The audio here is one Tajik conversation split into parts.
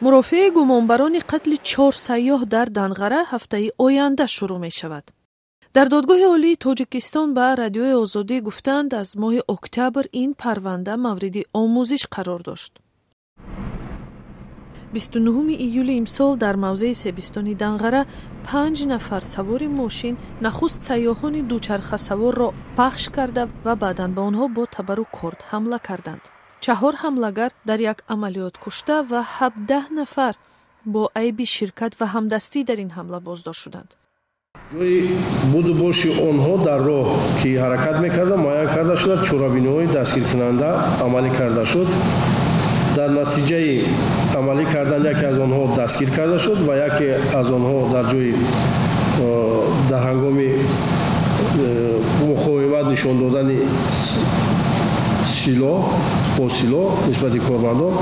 Мурофиаи гумонбарони қатли чор сайёҳ дар Данғара ҳафтаи оянда шурӯъ мешавад. Дар Додгоҳи олии Тоҷикистон ба Радиои Озодӣ гуфтанд, аз моҳи октябр ин парванда мавриди омӯзиш қарор дошт. 29 июли имсол дар мавзеи Себистони Данғара панҷ нафар савори мошин нахуст сайёҳони дучархасаворро пахш карда ва баъдан ба онҳо бо табару корд ҳамла карданд. Чаҳор ҳамлагар дар як амалиёт кушта ва 17 нафар бо айби ширкат ва ҳамдастӣ дар ин ҳамла боздошт шуданд. Ҷои буду боши онҳо дар роҳ, ки ҳаракат мекарданд, муайян карда шуда, чорабиниҳои дастгиркунанда амалӣ карда шуд. Дар натиҷаи амалӣ кардан яке аз онҳо дастгир карда шуд ва яке аз онҳо дар ҷои дар ҳангоми муқовимат нишон додани силоҳ бо силоҳ нисбати кормандон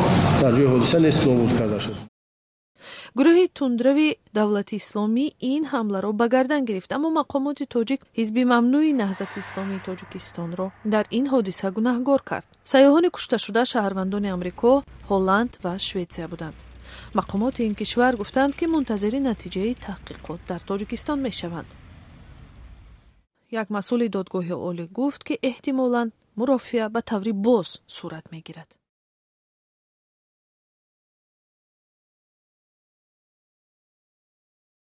дар ҷои ҳодиса нест нобуд карда шуд. Гурӯҳи тундрави Давлати Исломӣ ин ҳамларо ба гардан гирифт, аммо мақомоти тоҷик ҳизби мамнӯи Наҳзати Исломии Тоҷикистонро дар ин ҳодиса гунаҳгор кард. Сайёҳони кушташуда шаҳрвандони Амрико, Ҳолланд ва Шветсия буданд. Мақомоти ин кишвар гуфтанд, ки мунтазири натиҷаи таҳқиқот дар Тоҷикистон мешаванд. Як масъули Додгоҳи олӣ гуфт, ки эҳтимолан мурофиа ба таври боз сурат мегирад.